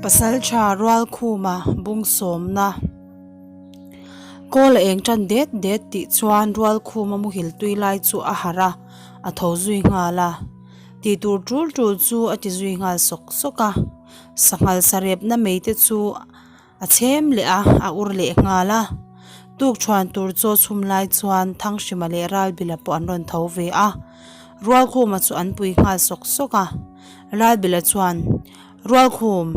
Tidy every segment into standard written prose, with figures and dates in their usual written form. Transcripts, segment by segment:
Pasaltha Rualkhuma bung sawmna Kawl a eng tan det det tih chuan Rualkhuma muhil tui lai chu a harh a, a tho zui nghal a. Tih tur tul tul chu a ti zui nghal sawk sawk a. Sanghal sarepna mei te chu A chhem leh a, a ur leh nghal a. Tuk chhuan tur chaw chhum lai chuan Thanghrima leh Ralbila pawh an rawn tho ve a. Rualkhuma chu an pui nghal sawk sawk a. Ralbila chuan, Rualkhum,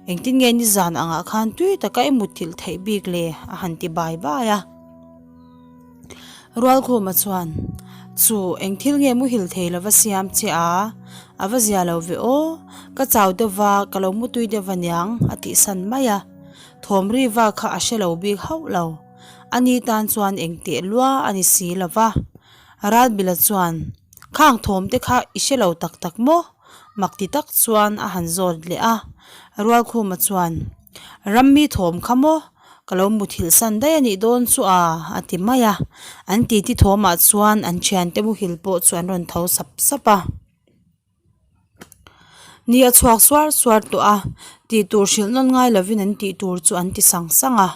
engtin nge nizan angah khan tui taka i mutthilh theih bik le? a han ti bai bai a. Rualkhuma chuan, Chu, eng thil nge muhil thei lova siam che a? A va zia lo ve aw, ka chau deuh va, ka lo mutui deuh va niang, a tihsan mai a. Thawm ri va kha a hre lo bik hauh lo. Ani tan chuan eng teh lua a ni si lo va. Ralbila chuan, Khang thawm te kha i hre lo tak tak maw? Mak ti tak chuan a han zawt leh a. Rualkhuma chuan, Rammi thawm kha maw? Ka lo muthilh san daih a nih dawn chu a, a ti mai a. An titi thawmah chuan an thiante muhil pawh chu an rawn tho sap sap a. Ni a chhuak suar suar tawh a, tih tur hrilh nawn ngai lovin an tih tur chu an ti sang sang a.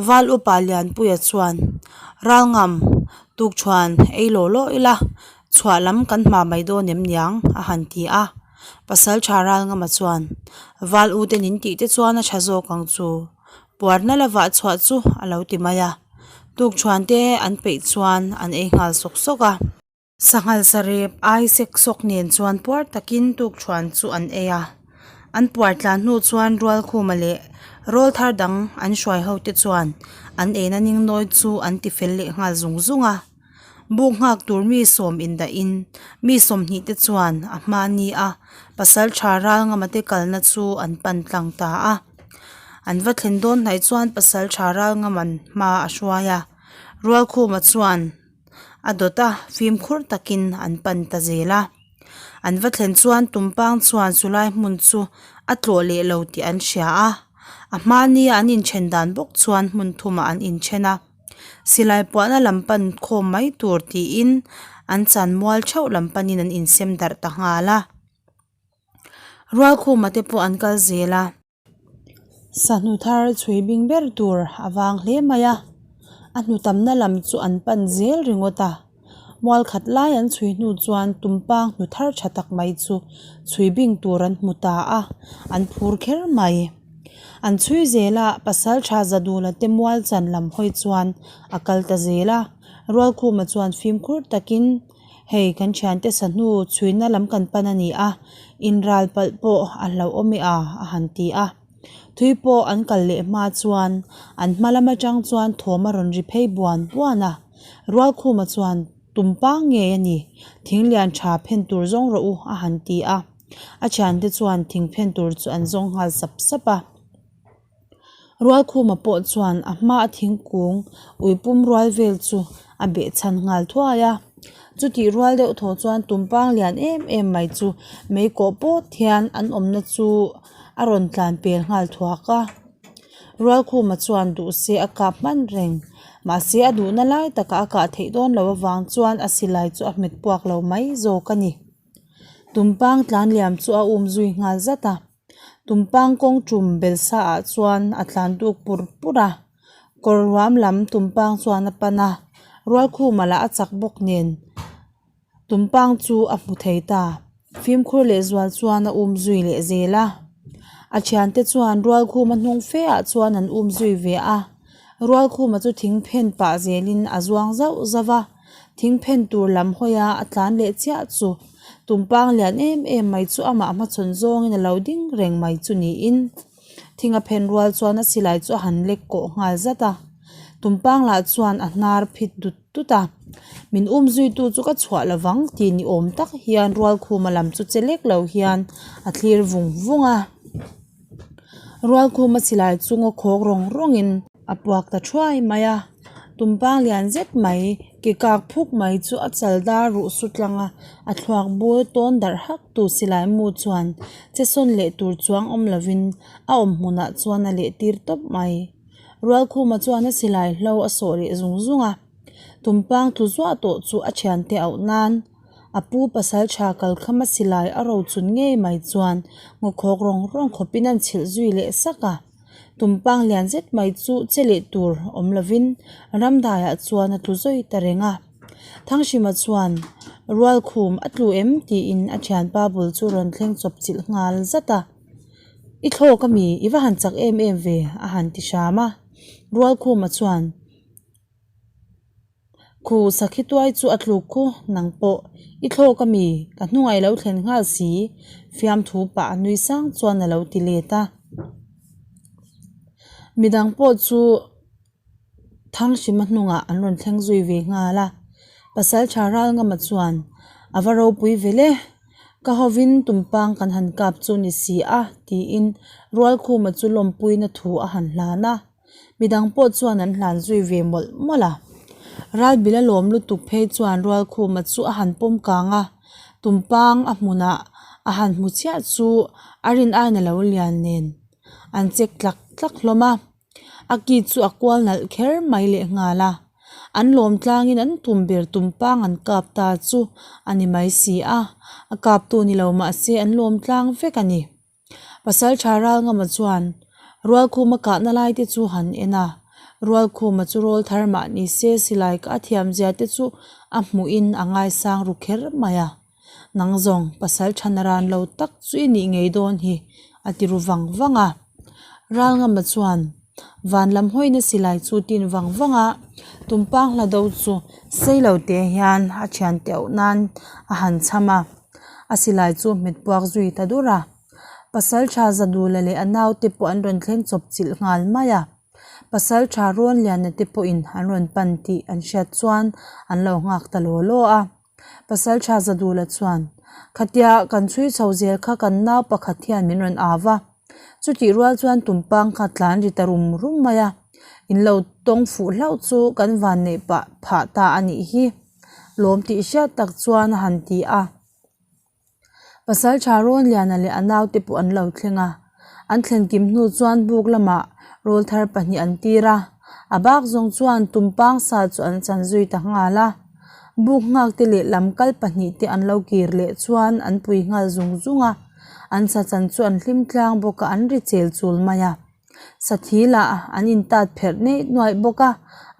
Val upa Lianpuia chuan, Ralngam, tukṭhuan ei law law ila, chhuah lam kan hma mai dawn em niang? a han ti a. Pasal tha Ralngama chuan, Val u te nin tih te chuan a tha zawk ang chu. Puarna la vah chhuah chu a lo ti mai a. Tukṭhuan te an peih chuan an ei nghal sawk sawk a. Sanghal sarep ai sek sawk nen chuan puar takin tukṭhuan chu an ei a. An puar tlan hnu chuan Rualkhuma leh rawlthar dang an hruai ho te chuan an eina ningnawi chu an ti fel leh nghal zung zung a. Buk nghak tur mi sawm indahin mi sawmhnih te chuan a hma ni a pasal tha ral ngama te kalna chu an pan tlang ta a. An va thlen dawn hnaih chuan pasal tha ral ngaman hma a hruai a, Rualkhuma chuan a dawt a fimkhur takin an pan ta zel a. An va thlen chuan tumpang chuan chulai hmun chu a tlawh leh lo tih an hria a, a hmani a an inthen dan bawk chuan hmun thumah an inthen a. Silai puahna lam pan khawm mai tur tiin an chan mual theuh lam panin an insem darh ta nghal a. Rualkhuma te pawh an kal zel a. Sahnu thar chhui bing ber tur a vang hle mai a, a hnu tamna lam chu an pan zel ringawt a. Mual khat lai an chhui hnu chuan tumpang hnu thar tha tak mai chu chhui bing tur an hmu ta a, an phur kher mai. An chhui zel a, pasal tha Zadula te mual chan lam hawi chuan a kal ta zel a, Rualkhuma chuan fimkhur takin hei kan thiante sahnu chhuina lam kan pan a ni a, inral palh pawh a hlauhawm e a a han ti a. Thui pawh an kal leh hma chuan an hma lam atang chuan thawm a rawn ri phei buan buan a, Rualkhuma chuan Tumpang ngei a ni, thing lian tha phen tur zawng rawh u a han ti a. A thiante chuan thing phen tur chu an zawng nghal sap sap a. Rualkhuma pawh chuan a hma a thingkung ui pum rual vel chu a beh chhan nghal thuai a. Chutih rual deuh thaw chuan tumpang lian em em mai chu mei kawh pawt hian an awmna chu a rawn tlan pel nghal thuak a. Rualkhuma chuan duh se a kap hman reng mahse a duhna lai takah a kah theih dawn loh avang chuan a silai chu a hmet puak lo mai zawk a ni. Tumpang tlan liam chu a um zui nghal zat a. Tumpang kawng tum bel sa ah chuan a tlan duk pur pur a, kawr ruam lam tumpang chuan a pan a, Rualkhuma lah a chak bawk nen tumpang chu a hmu thei ta. Fimkhur leh zual chuan a um zui leh zel a, a thiante chuan Rualkhuma hnung fe ah chuan an um zui ve a, Rualkhuma chu thing phen pah zelin a zuang zauh zauh a. Thing phen tur lam hawi a a tlan leh chiah chu tumpang lian em em mai chu amah hmachhawn zawngin a lo ding reng mai chu niin thing a phen rual chuan a silai chu a han lek kawh nghal zat a tumpang lah chuan a hnar phit dut dut a min um zui tu chu ka chhuah lovang tih ni awm tak hian rualkhuma lam chu che lek lo hian a thlir vung vung a rualkhuma silai chu ngaw khawk rawng rawngin a puak ta thuai mai a. Tumpang lian zet mai ke kak phuk mai chu a chal dar ruh su tlang a a thluak bur tawn darh hak tu silai mu chuan che sawn leh tur chuang awm lovin a awm hmunah chuan a leh tir tawp mai. Rualkhuma chuan a silai hlo a sawh leh zung zung a tumpang tlu zuah tawh chu a thiante auh nan. A pu pasaltha kalkhama silai a rochun ngei mai chuan ngawkhawk rawng rawng khawpin an chhilh zui leh sak a. Tumpang lian zet mai chu che leh tur awm lovin ramdaiah chuan a tlu zawi ta reng a. Thanghrima chuan Rualkhum a tlu em tiin a thianpa bul chu rawn thleng chawp chilh nghal zat a. I thlawk ami i va han chak em em ve a han ti hram a. Rualkhuma chuan. Khu sakhi tuai chu a tluk khu nang pawh i thlawk ami ka hnungai lo thlen nghal si fiamthu pah a nui sang chuan a lo ti let a. Midang pawh chu Thanghrima hnungah an rawn thleng zui ve nghal a. Pasaltha Ralngama chuan a va ropui ve le ka hovin tumpang kan han kap chu ni si a tiin Rualkhuma chu lawmpuina thu a han hlan a. Midang pawh chuan an hlan zui ve mawlh mawlh a. Ralbila lawm lutuk phei chuan Rualkhuma chu a han pawm kang a, tumpang a hmunah a han hmu chiah chu a rin aiin a lo lian nen an chek tlak tlak hlawm a. A ki chu a kual nalh kher mai lehnghal a, an lawm tlangin an tum ber tumpang an kap ta chu a ni mai si a, a kaptu ni lo mahse an lawm tlang vek a ni. Pasaltha Ralngama chuan Rualkhuma kahna lai te chu han en a, Rualkhuma chu rawl thar mah ni se silai ka a thiam zia te chu a hmuhin a ngaisang ru kher mai a, Nang zawng pasaltha na ran lo tak chu i nih ngei dawn hi a ti ru vang vang a. Ralngama chuan van lam hawina silai chu tin vang vang a, tumpang hla do chu sei lo te hian a thian teuh nan a han cham a. A silai chu hmet puak zui ta dur a, Pasaltha Zadula leh a naute pawh an rawn thleng chawp chilh nghal mai a, Pasaltha Rawnliana te pawhin an rawn pan tih an hriat chuan an lo nghak ta law law a. Pasaltha Zadula chuan, Khatia kan chhui chho zel kha kan nau pakhat hian min rawn au va, chutih rual chuan tumpang kha tlan ri ta rum rum mai a, in lo tawng fuh hlauh chu kan vanneih pah phah ta a nih hi. Lawm tih hriat tak chuan a han ti a. Pasaltha Rawnliana leh a naute pawh an lo thleng a. An thlen kim hnu chuan buk lamah rawlthar pahnih an tir a. A bak zawng chuan tumpang sa chu an chan zui ta nghal a. Buk nghak te leh lam kal pahnih te an lo kir leh chuan an pui nghal zung zung a. An sa chan chu an hlim tlang bawk a, an ri chel chul mai a. Sathi lah an intat pherh neih nuaih bawk a,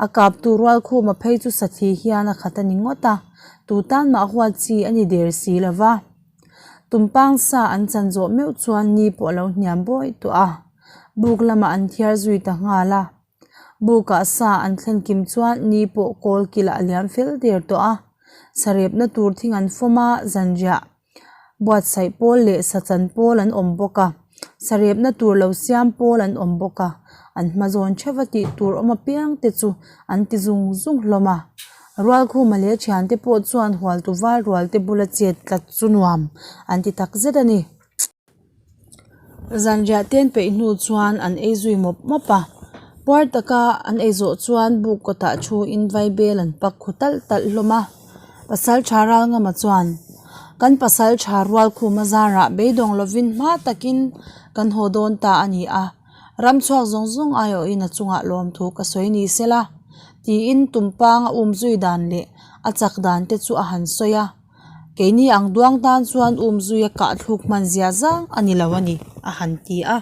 a kaptu Rualkhuma phei chu sathi hian a khat a ni ngawt a, tu tan mah huat chi a ni der si lo va. Tumpang sa an chan zawh meuh chuan ni pawh a lo hniam bawi tawh a, buk lamah an thiar zui ta nghal a. Bukah sa an thlen kim chuan ni pawh kawl kilah a liam fel der tawh a, sarepna tur thing an fawm a, zanriah Buatsaih pawl leh sachan pawl an awm bawk a, sarepna tur lo siam pawl an awm bawk a, an hma zawn theuh a tih tur awm apiang te chu an ti zung zung hlawm a. Rualkhuma leh thiante pawh chuan hualtu val rual te bula chet tlat chu nuam an ti tak zet a ni. Zanriah ten peih hnu chuan an ei zui mawp mawp a, puar taka an ei zawh chuan buk kawtah thu in vaibel an pak khu talh talh hlawm a, Pasaltha Ralngama chuan kan pasaltha Rualkhuma zarah beidawng lovin hma takin kan haw dawn ta a ni a, ram chhuak zawng zawng aiawhin a chungah lawmthu ka sawi ni sela tiin tumpang a umzui dan leh a chak dan te chu a han sawi a. Keini ang duang tan chuan umzui a kah thluk hman zia zang a ni lo a ni, a han ti a.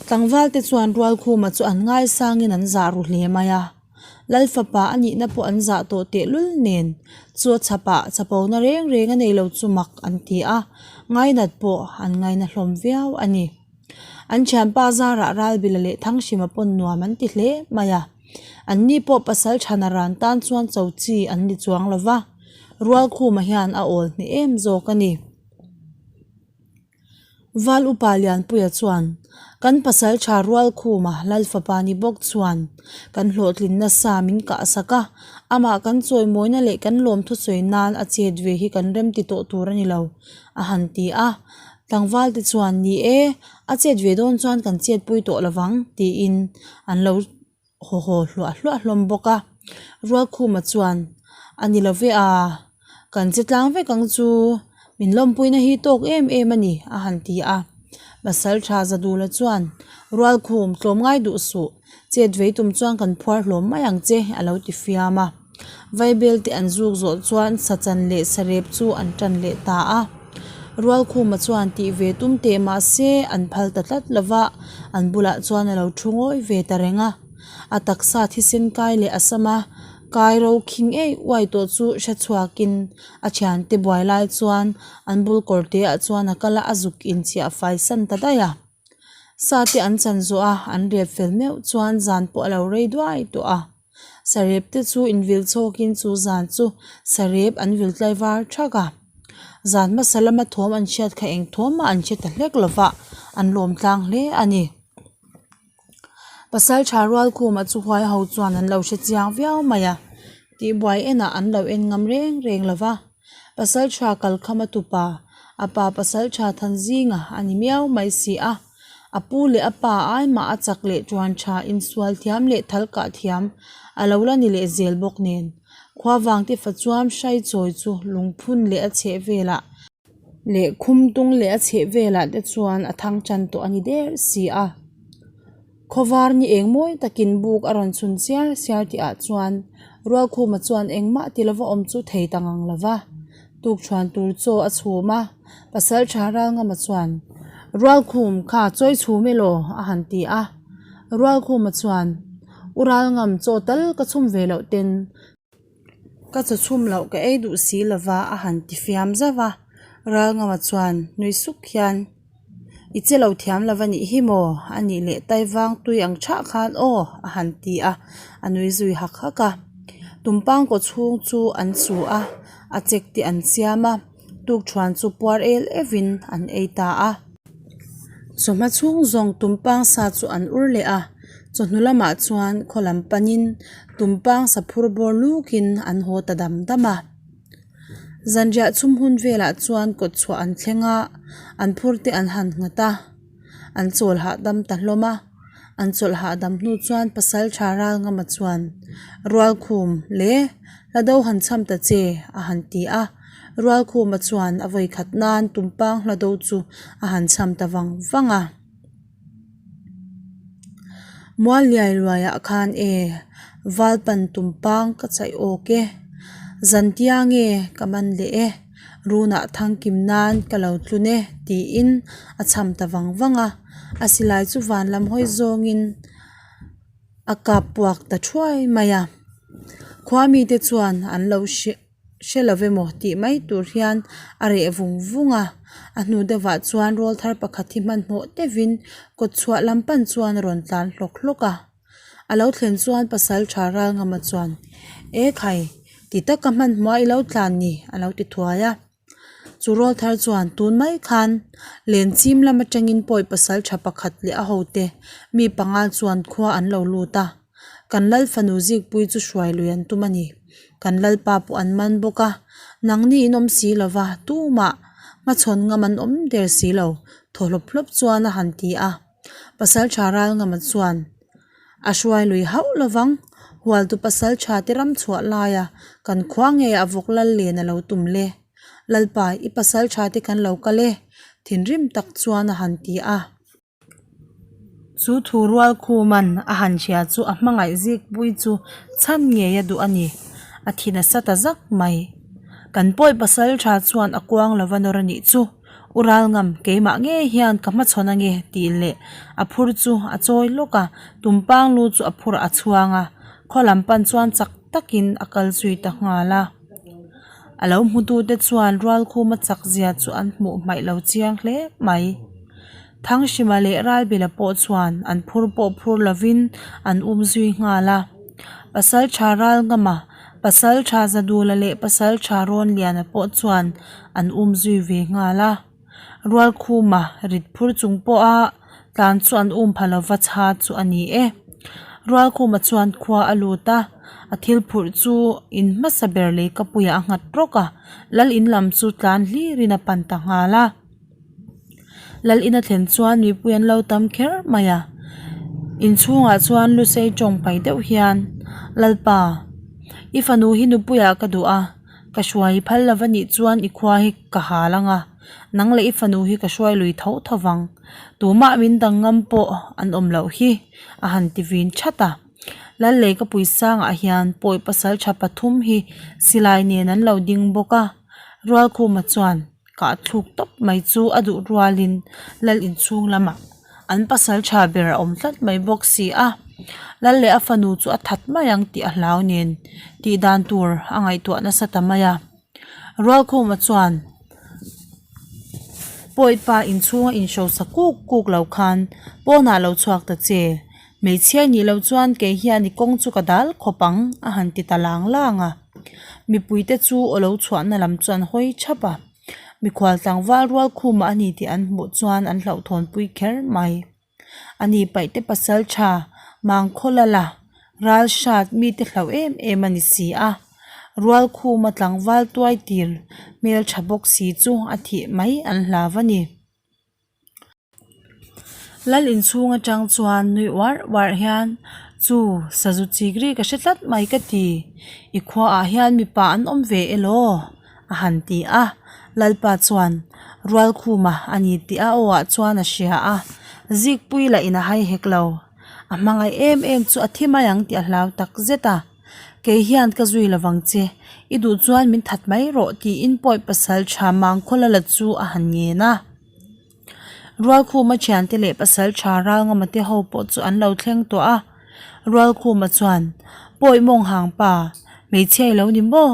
Tlangval te chuan Rualkhuma chu an ngaisangin an zah ru hle mai a. Lal fapa a nihna pawh an zah tawh tehlul nen chu a chhapah chapona reng reng a nei lo chu mak an ti a, ngainat pawh an ngaina hlawm viau a ni. An thianpa zarah Ralbila leh Thanghrima pawn nuam an ti hle mai a. An ni pawh pasal thana ran tan chuan cho chi an ni chuang lo va, Rualkhuma hian a awl hneh em zawk a ni. Val upa Lianpuia chuan, Kan pasal tha Rualkhuma Lal fapa ni bawk chuan kan hlawhtlin nasa min kah sak a, amah kan chawimawina leh kan lawmthu sawi nan a chet ve hi kan remti tawh tur a ni lo, a han ti a. Tlangval te chuan, Ni e, a chet ve dawn chuan kan chetpui tawh lovang, tiin an lo haw haw hluah hluah hlawm bawk a. Rualkhuma chuan, A ni lo ve a, kan che tlang vek ang chu, min lawmpuina hi tawk em em a ni, a han ti a. Pasaltha Zadula chuan, Rualkhum, tlawmngai duh suh, chet vei tum chuan kan phuar hlawm mai ang che, a lo ti fiam a. Vaibel te an zuk zawh chuan sachan leh sarep chu an tan leh ta a. Rualkhuma chuan tih ve tum teh mah se an phal ta tlat lo va, an bulah chuan a lo thu ngawi ve ta reng a. A taksa thisen kai leh a sama kai ro khing ei uai tawh chu hre chhuakin a thiante buai lai chuan an bul kawr te ah chuan a kal a, a zuk inchiah fai san ta daih a. Sa te an chan zawh a, an rep fel meuh chuan zan pawh a lo rei duai tawh a. Sarep te chu invil chhawkin chu zan chu sarep an vil tlai var thak a. Zan hmasa lama thawm an hriat kha eng thawm mah an hre ta hlek lova, an lawm tlang hle a ni. Pasaltha Rualkhuma chu huai ho chuan an lo hre chiang viau mai a, tihbuai enah an lo en ngam reng reng lova. Pasaltha Kalkhama tupa, a pa Pasaltha Thanzinga a ni miau mai si a. A pu leh a pa ai mah a chak leh tuan tha insual thiam leh thal kah thiam a lo la ni leh zel bawk nen. Khua vangte fa chuam hrai chawi chu lungphun leh a chheh velah leh khum tung leh a chheh velah te chuan a thang tan tawh a ni der si a. Khawvar ni eng mawi takin buk a rawn chhun chiar chiar tih ah chuan Rualkhuma chuan engmah ti lova awm chu thei ta ngang lova tukṭhuan tur chaw a chhum a. Pasal tha Ralngama chuan, Rualkhum kha chawi chhum elaw? a han ti a. Rualkhuma chuan, U Ralngam chaw tal ka chhum ve loh ten ka chaw chhum loh ka ei duh si lova a han ti fiam zauh a. Ralngama chuan nui suk hian, I che lo thiam lo a nih hi maw? A nih leh Taivang tui ang thah khan aw a han ti a, a nui zui hak hak a. Tumpang kaw chhung chu an chu a, a chek te an siam a. Tukṭhuan chu puar el evin an ei ta a. Chawhma chhung zawng tumpang sa chu an ur leh a, chawhnu lamah chuan khaw lam panin tumpang sa phur bawr lukin an haw ta dam dam a. Zanriah chhum hun velah chuan kawt chhuah an thleng a, an phur te an han nghat a, an chawl hahdam ta hlawm a. An chawlh hahdam hnu chuan pasal tha Ralngama chuan Rualkhum le Hlado han chham ta che a han ti a. Rualkhuma chuan a vawi khat nan tumpang hlado chu a han chham ta vang vang a. Mual liai luaiah khan e, Valpan tumpang ka chaih awk e, Zantia nge ka man leh e, Runah thangkim nan ka lo tlun e tiin a chham ta vang vang a. A silai chu van lam hawi zawngin a kap puak ta thuai mai a. Khua mite chuan an lo hre hre lo emaw tih mai tur hian a reh vung vung a. A hnu deuhah chuan rawl thar pakhat hi hmanhmawh deuhin kawt chhuah lam pan chuan a rawn tlan hlawk hlawk a. A lo thlen chuan pasal tha Ralngama chuan, E khai, ti taka hmanhmawh a i lo tlan ni a lo ti thuai a. Chu rawl thar chuan tun mai khan Lenchim lam atangin pawi pasal tha pakhat leh a hote mi panga chuan khua an lo lut a, kan lal fanu zikpui chu hruai lui an tum a ni. Kan lalpa pawh an man bawk a, nangni in awm si lova tumah hmachhawn ngam an awm der si lo, thaw hlawp hlawp chuan a han ti a. Pasal tha Ralngama chuan a hruai lui hauh lovang, Hualtu pasal tha te ram chhuah laia kan khua nge a vawk lal len a lo tum le? Lalpa, i pasal tha te kan lo kal e, thinrim tak chuan a han ti a. Chu thu Rualkhuman a han hria chu a hmangaih zikpui chu chhan ngei a duh a ni, a thi nasa ta zak mai. Kan pawi pasal tha chuan a kuang lova nawr a nih chu. U Ralngam, keimah ngei hian ka hmachhawn ange tih leh a phur chu a chawi lawk a, tumpang lu chu a phur a chhuang a, khaw lam pan chuan chak takin a kal zui ta nghal a. A lo hmutute chuan Rualkhuma chak zia chu an hmuh hmaih lo chiang hle mai. Thanghrima leh Ralbila pawh chuan an phur pawh phur lovin an um zui nghal a. Pasaltha Ralngama Pasal tha Zadula leh pasal tha Rawnliana pawh chuan an um zui ve nghal a. Rualkhuma rit phur chung pawha tlan chu an um pha lova chha chu a ni e. Rualkhuma chuan khua a lut a, a thil phurh chu in hmasa ber leikapuiah a nghat rawk a, lal in lam chu tlan hlirin a pan ta nghal a. Lal ina thlen chuan mipui an lo tam kher mai a, inchhungah chuan lusei tawng pai deuh hian Lalpa i fanu hi nupuiah ka duh a, ka hruai phal lova nih chuan i khua hi ka hal ang a, nang leh i fanu hi ka hruai lui tho tho vang, tumah min dang ngam pawh an awm loh hi a han ti vin that a. Lal Leikapui sangah hian pawi pasaltha pathum hi silai nen an lo ding bawk a, Rualkhuma chuan kah thluk tawp mai chu a duh rualin lal inchhung lamah an pasaltha ber a awm tlat mai bawk si a, lal leh a fanu chu a that mai ang tih a hlau nen tih dan tur a ngaihtuah nasa ta mai a. Rualkhuma chuan Pawipa inchhunga inhrosa kuk kuk lo khan pawnah lo chhuak ta che, hmeichhia nih loh chuan kei hian i kawng chu ka dal khawp ang a han ti ta lang lang a. Mipuite chu aw lo chhuahna lam chu an hawi thap a, mikhual tlangval Rualkhuma a ni tih an hmuh chuan an hlauhthawnpui kher mai. A ni paihte pasal tha Mangkhawlala ral hrat mite hlauh em em a ni si a, Rualkhuma tlangval tuai tir hmeltha bawk si chu a thih mai an hlau a ni. Lal inchhung atang chuan nui uar uar hian chu sazu chik ri ka hre tlat mai ka ti, i khuaah hian mipa an awm ve elaw? a han ti a, Lalpa chuan Rualkhuma a ni tih a aw ah chuan a hria a, Zikpui lah in a hai hek lo, a hmangaih em em chu a thi mai ang tih a hlau tak zet a, Kei hian ka zui lovang che, i duh chuan min that mai rawh tiin pawi pasal tha Mangkhawla la chu a han ngen a. Rualkhuma thiante leh pasal tha Ralngama te ho pawh chu an lo thleng tawh a, Rualkhuma chuan, Pawi mawng hang pa, hmeichhia i lo ni maw?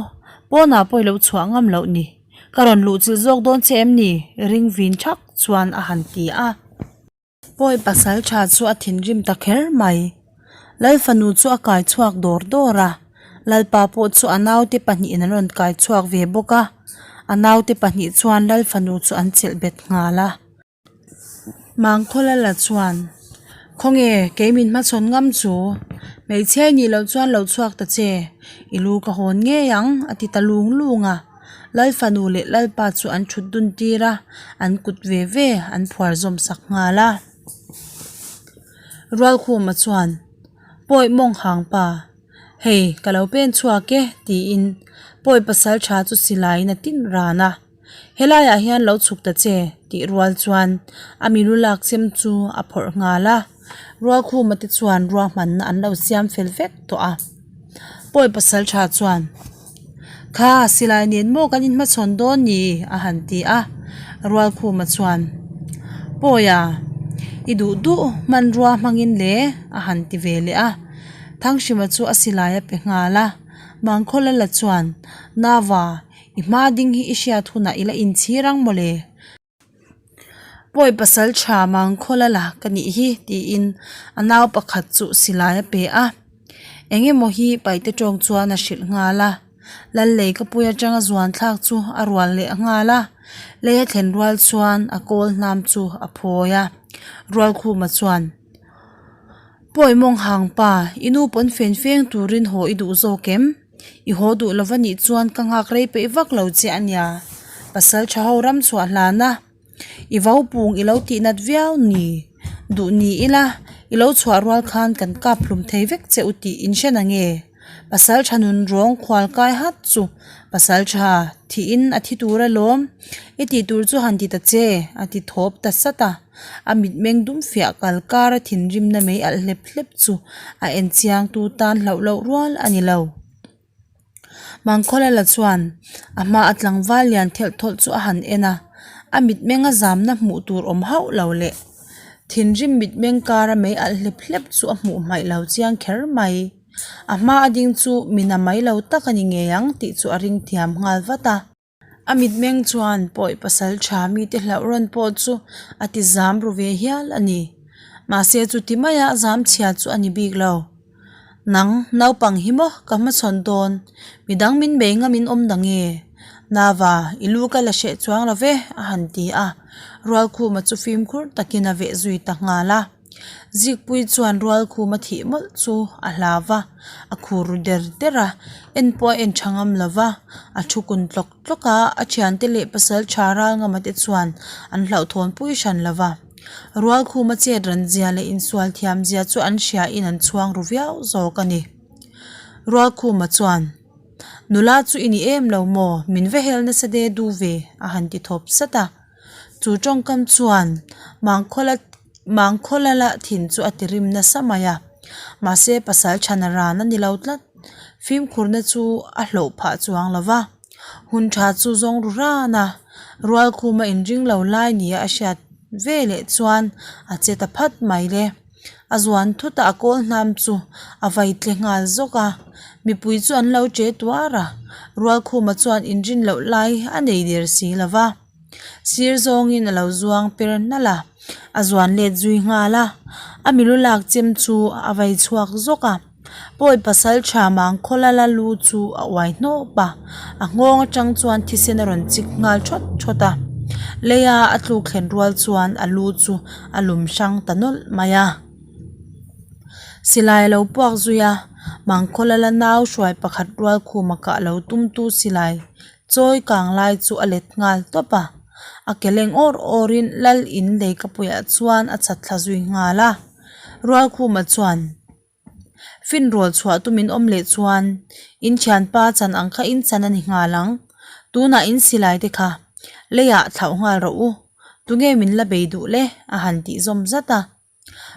Pawnah pawh i lo chhuah ngam loh ni, ka rawn luh chilh zawk dawn che em ni? Ring vin thak chuan a han ti a. Pawi pasal tha chu a thinrim ta kher mai. Lal fanu chu a kai chhuak dawr dawr a, Lalpa pawh chu a naute pahnihin an rawn kai chhuak ve bawk a, a naute pahnih chuan Lal fanu chu an chelh bet nghal a. Mangkhawlala chuan, Khawnge, kei min hmachhawn ngam chu, hmeichhia i nih loh chuan lo chhuak ta che, i lu ka hawn ngei ang, a ti ta lung lung a. Lal fanu leh Lalpa chu an thut dun tir a, an kut ve ve an phuar zawm sak nghal a. Rualkhuma chuan, Pawi mawng hang pa, hei ka lo pen chhuak e, tiin pawi pasal tha chu silaiin a tin ran a. Helaiah hian lo chhuk ta che, tih rual chuan a milu lak chem chu a phawrh nghal a. Rualkhuma te chuan ruahmanna an lo siam fel vek tawh a. Pawi pasal tha chuan, Kha, silai nen maw kan inhmachhawn dawn ni? a han ti a. Rualkhuma chuan, Pawia, i duh duh hmanrua hmangin le, a han ti ve leh a. Thanghrima chu a silai a pe nghal a. Mangkhawlala chuan, Nava, i hma ding hi i hriat hunah i la inchhir ang mawle. Pawi pasal tha Mangkhawla la ka nih hi tiin a nau pakhat chu silai a pe a, eng emaw hi paite tawng chuan a hrilh nghal a, lal lei ka pui atanga zuan thlak chu a rual leh nghal a, lei a thlen rual chuan a kawl hnam chu a phawi a, Rualkhuma chuan Pawi mawng hang pa, i nu pawn fen feng turin haw i duh zawk em? I haw duh lova nih chuan ka nghak rei peih vak lo che a nia. Pasal tha ho ram chhuah hlan a, i vo pung i lo tih nat viau ni. Duh ni ila, i lo chhuah rual khan kan kap hlum thei vek che u tih in hre na nge? Pasal tha nun rawng khual kai hat chu pasal tha thihin a thi tur alawm. I tih tur chu han ti ta che, a ti thawp ta sat a. A mitmeng dum fiah kal kar a thinrimna mei alh hlep hlep chu a en chiang tu tan hlauh loh rual a ni lo. Mangkhawlala chuan a hma a tlangval lian thelh thawlh chu a han en a, a mitmeng a zamna hmuh tur awm hauh lo leh thinrim mitmeng kar a mei alh hlep hlep chu a hmuh hmaih lo chiang kher mai. A hma a ding chu mina mai lo tak a ni ngei ang tih chu a ring thiam nghal vat a. A mitmeng chuan pawi pasal tha mite hlauh rawn pawh chu a ti zam ru ve hial a ni. Mahse chuti maia zam chhia chu a ni bik lo. Nang naupang hi maw ka hmachhawn dawn, midang min bei ngam in awm dang e. Nava, i lu ka la hreh chuang lo ve, a han ti a. Rualkhuma chu fimkhur takin a veh zui ta nghal a. Zikpui chuan Rualkhuma thih mawlh chu a hlau va, a khur ru der der a, en pawh a en tha ngam lo va, a thu kun tlawk tlawk a, a thiante leh pasal tha Ralngama te chuan an hlauhthawn pui hran lo va. Rualkhuma chet ran zia leh insual thiam zia chu an hria in an chhuang ru viau zawk a ni. Rualkhuma chuan, Nula chu i ni em lo maw? Min va hel nasa de du ve, a han ti thawp sat a. Chu tawngkam chuan Mangkhawla Mangkhawlala thin chu a ti rim nasa mai a. Mahse pasal chhana ran a ni lo tlat. Fimkhurna chu a hlawh phah chuang lo va. Hun tha chu zawng ru ran a, Rualkhuma inring lo lai nia a hriat ve leh chuan a che ta phat mai le. A zuan thut a, a kawl hnam chu a vai tle nghal zawk a. Mipui chu an lo che tuar a, Rualkhuma chuan inrin loh lai a nei der si lo va. Sir zawngin a lo zuang per nalh a, a zuan let zui nghal a. A milu lak chem chu a vai chhuak zawk a. Pawi pasal tha mang khawlala lu chu a uai hnawp a, a nghawng atang chuan thisen a rawn chik nghal thawt thawt a. Leia a tluk thlen rual chuan a lu chu a lum hrang ta nawlh mai a. Silai a lo puak zui a, Mangkhawlala nau hruai pakhat rual khuma kah lo tumtu silai chawi kang lai chu a let nghal tawp a. A ke leng awr awrin lal in leikapuiah chuan a chat thla zui nghal a. Rualkhuma chuan Finrawl chhuah tumin awm leh chuan in thianpa chan ang kha in chan a ni nghal ang. Tunah in silai te kha leiah thlauh nghal rawh u. Tunge min la bei duh le? a han tih zawm zat a.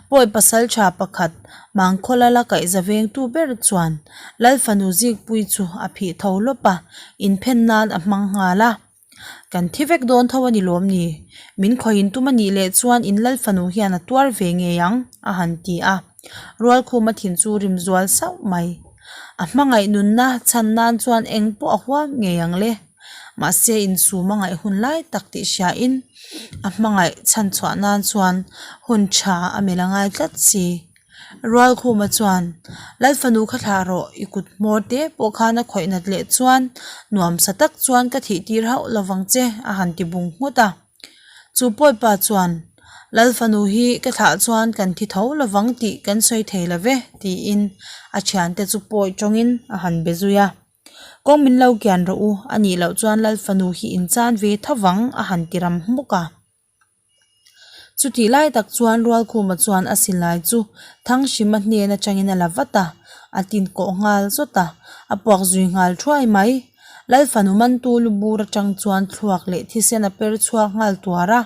Pawi pasal tha pakhat Mangkhawla la kaihza vengtu ber chuan Lal fanu Zikpuii chu a phih tho lawp a, inphen nan a hmang nghal a. Kan thi vek dawn tho a ni lawm ni? Min khawihin tum a nih leh chuan in lal fanu hian a tuar ve ngei ang, a han ti a. Rualkhuma thin chu rim zual sauh mai. A hmangaih nunna chhan nan chuan eng pawh a huam ngei ang le. Mahse insum a ngaih hun lai tak tih hriain a hmangaih chhan chhuah nan chuan hun tha a melh a ngai tlat si. Rualkhuma chuan, Lal fanu kha thlah rawh, i kut hmawr te pawh khan a khawih nat leh chuan nuamsa tak chuan ka thih tir hauh lovang che, a han ti bung nghut a. Chu pawipa chuan, Lal fanu hi ka thlah chuan kan thi tho lovang tih kan sawi thei lo ve, tiin a thiante chu pawi tawngin a han be zui a. Kawng min lo kian rawh u, a nih loh chuan Lal fanu hi in chan ve tho vang, a han ti ram hmuk a. Chutih lai tak chuan Rualkhuma chuan a silai chu Thanghrima hnen atangin a la vat a, a tin kawh nghal zawt a, a puak zui nghal thuai mai. Lalfanu mantu lu bur atang chuan thluak leh thisen a per chhuak nghal tuar a.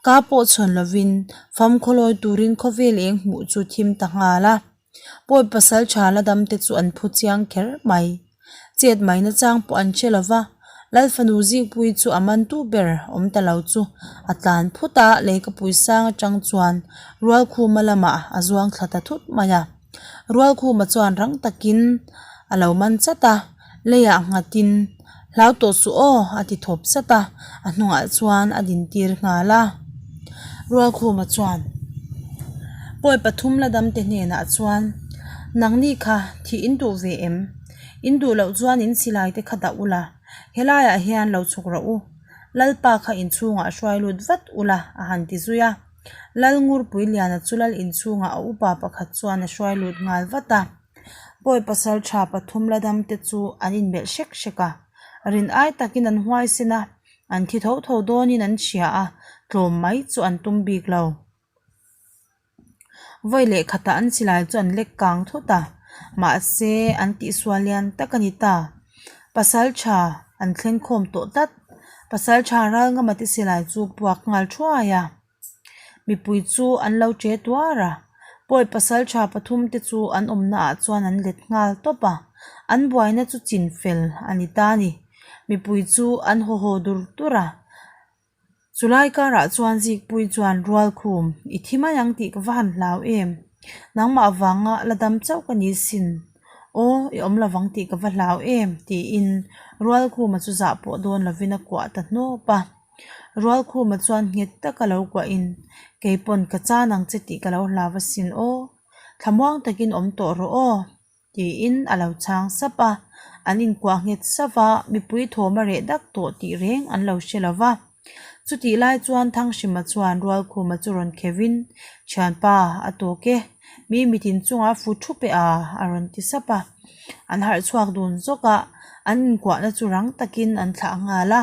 Ka pawh chhawn lovin famkhawlawi turin khawvel eng hmuh chu thim ta nghal a. Pawi pasal tha la dam te chu an phu chiang kher mai. Chet mai na chang pawh an hre lo va, Lal fanu Zikpuii chu a man tu ber awm ta lo chu a tlan phut a, Leikapui sang atang chuan Rualkhuma lamah a zuang thla ta thut mai a. Rualkhuma chuan rang takin a lo man chat a, leiah nghatin Hlau tawh suh aw a ti thawp sat a, a hnungah chuan a din tir nghal a. Rualkhuma chuan Pawi pathum la damte hnenah chuan Nangni kha thih in duh ve em? In duh loh chuan in silai te kha dah ula, helaiah hian lo chhuk rawh u. Lalpa kha inchhungah hruai lut vat ula a han ti zui a. Lal Ngurpuiliana chu lal inchhungah a upa pakhat chuan a hruai lut nghal vat a. Pawi pasal tha pathum la dam te chu an inmelh hrek hrek a, rin ai takin an huaisen a, an thi tho tho dawnin an hria a, tlawm mai chu an tum bik lo. Vawi leh khatah an silai chu an lek kang thut a, mahse an tihsual lian tak a ni ta. Pasal tha an thleng khawm tawh tlat, pasal tha Ralngama te silai chu puak nghal thuai a. Mipui chu an lo che tuar a, pawi pasal tha pathum te chu an awmna ah chuan an let nghal tawp a, an buaina chu chin fel a ni ta a ni. Mipui chu an haw haw dur dur a, chulai karah chuan Zikpui chuan Rualkhum i thi mai ang tih ka va han hlau em, nangmah avanga la dam chauh ka ni sin, aw i awm lovang tih ka va hlau em tiin Rualkhuma chu zah pawh dawn lovin a kuah ta hnawp a. Rualkhuma chuan nghet taka lo kuahin, Keipawn ka chan ang che tih ka lo hlau asin aw, thlamuang takin awm tawh rawh aw, tiin a lo chhang sap a. An inkuah nghet sap a, mipui thawm a reh dak tawh tih reng an lo hre lo va. Chutih lai chuan Thanghrima chuan Rualkhuma chu rawn khevin, Thianpa, a tawk e, mi mitin chungah fu thu pe a, a rawn ti sap a. An harh chhuak dun zawk a, an inkuahna chu rang takin an thlah nghal a,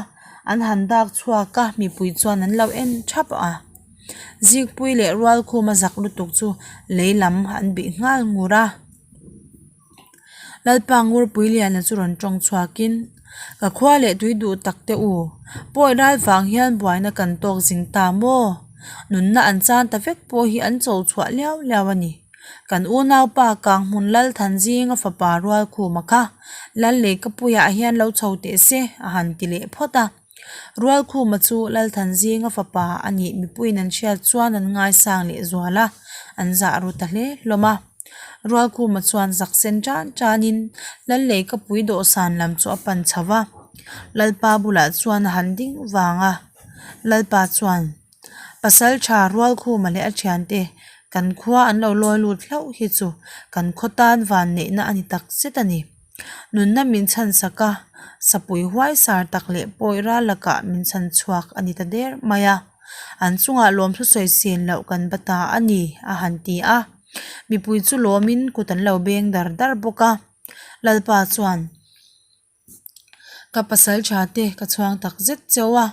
an han dak chhuak a, mipui chuan an lo en thap a. Zikpui leh Rualkhuma zak lutuk chu lei lam an bih nghal ngur a. Lalpa Ngurpuiliana chu rawn tawng chhuakin, Ka khua leh tui duh tak te u, pawi ral vang hian buaina kan tawk zing ta maw? Nunna an chan ta vek pawh hi an cho chhuah liau liau a ni. Kan unaupa Kanghmun Lalthanzinga fapa Rualkhuma kha Lal Leikapuiah hian lo chho teh se a han ti leh phawt a. Rualkhuma chu Lalthanzinga fapa a nih mipuiin an hriat chuan an ngaisang leh zual a, an zah ru ta hle hlawm a. Rualkhuma chuan zak sen tan tanin Lal Leikapui dawhsan lam chu a pan chho va, Lalpa bulah chuan a han ding vang a, Lalpa chuan. Pasal tha Rualkhuma leh a thiante kan khua an lo lawi lut hlauh hi chu kan khaw tan van neihna a ni tak zet a ni. Nunna min chhan sak a, sapui huai sar tak leh pawi ral lakah min chhan chhuak a ni ta der mai a. An chungah lawmthu sawi sen loh kan ba ta a ni a han ti a. Mipui chu lawmin kut an lo beng dar dar bawk a. Lalpa chuan. Ka pasal tha te ka chhuang tak zet chauh a,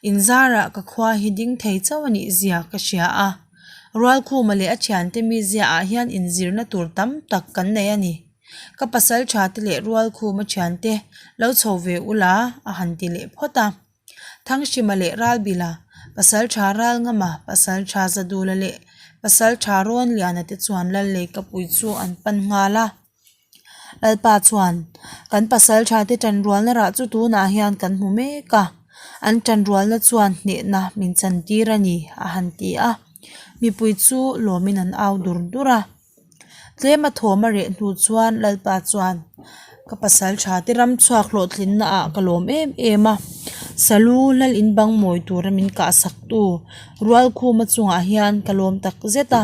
inzarah ka khua hi ding thei chauh a nih zia ka hria a. Rualkhuma leh a thiante mizia ah hian inzirna tur tam tak kan nei a ni. Ka pasal tha te leh Rualkhuma thiante lo chho ve ula a han ti leh phawt a. Thanghrima leh Ralbila, pasal tha Ralngama, pasal tha Zadula leh pasal tha Rawnliana te chuan Lal Leikapui chu an pan nghal a. Lalpa chuan, Kan pasaltha te tanrualna rah chu tunah hian kan hmu mek a, an tanrualna chuan hnehna min chantir a ni, a han ti a. Mipui chu lawmin an au dur dur a. Tlema thawm a reh hnu chuan Lalpa chuan, Ka pasaltha te ram chhuak hlawhtlinna ah ka lawm em em a, Salu lal in bang mawi tura min kah sak tu Rualkhuma chungah hian ka lawm tak zet a.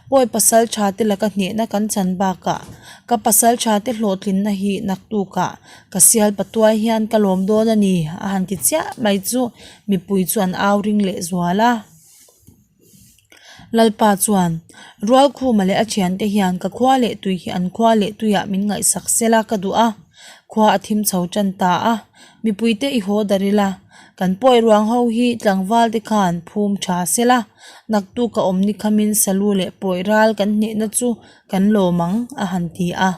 Pawi pasal tha te laka hnehna kan chan bakah ka pasal tha te hlawhtlinna hi naktukah ka sial patuai hian ka lawm dawn a ni a han ti chiah mai chu mipui chu an au ring leh zual a. Lalpa chuan Rualkhuma leh a thiante hian ka khua leh tui hi an khua leh tuiah min ngaihsak sela ka duh a, khua a thim chho tan ta a, mipuite i haw dar ila kan pawi ruang ho hi tlangval te khan phum tha sela. Naktuk a awm ni khamin salu leh pawi ral kan hnehna chu kan lawm ang a han ti a.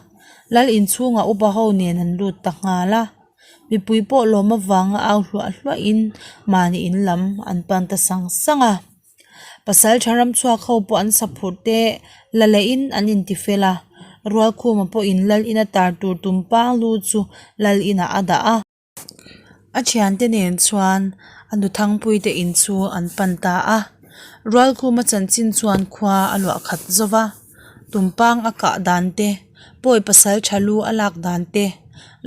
Lal inchhungah upa ho nen an lut ta nghal a. Mipui pawh lawm avanga au hluah hluahin mahni in lam an pan ta sang sang a. Pasal tha ram chhuak ho pawh an saphurh te la lehin an inti fel a. Rualkhuma pawhin lal ina tar tur tumpang lu chu lal inah a dah a. A thiante nen chuan a nu thangpuite in chu an pan ta a Rualkhuma chanchin chuan khua a luah khat zo va tumpang a kah dan te pawi pasal tha lu a lak dan te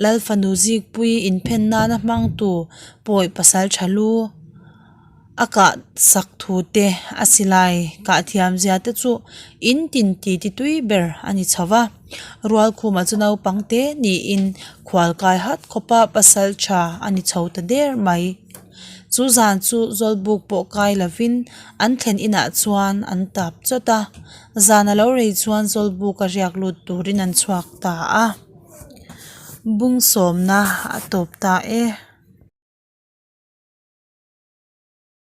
lal fanu zikpui inphen nana hmang tu pawi pasal tha lu A kah sak thu te a silai kah thiam zia te chu in tin ti ti tui ber a ni chho va Rualkhuma chu naupang te niin khual kai hat khawp a pasal tha a ni chho ta der mai chu zan chu zawlbuk pawh kai lovin an thlen inah chuan an tap chawt a zan a lo rei chuan zawlbuk a riak lut turin an chhuak ta a bung sawmna a tawp ta e.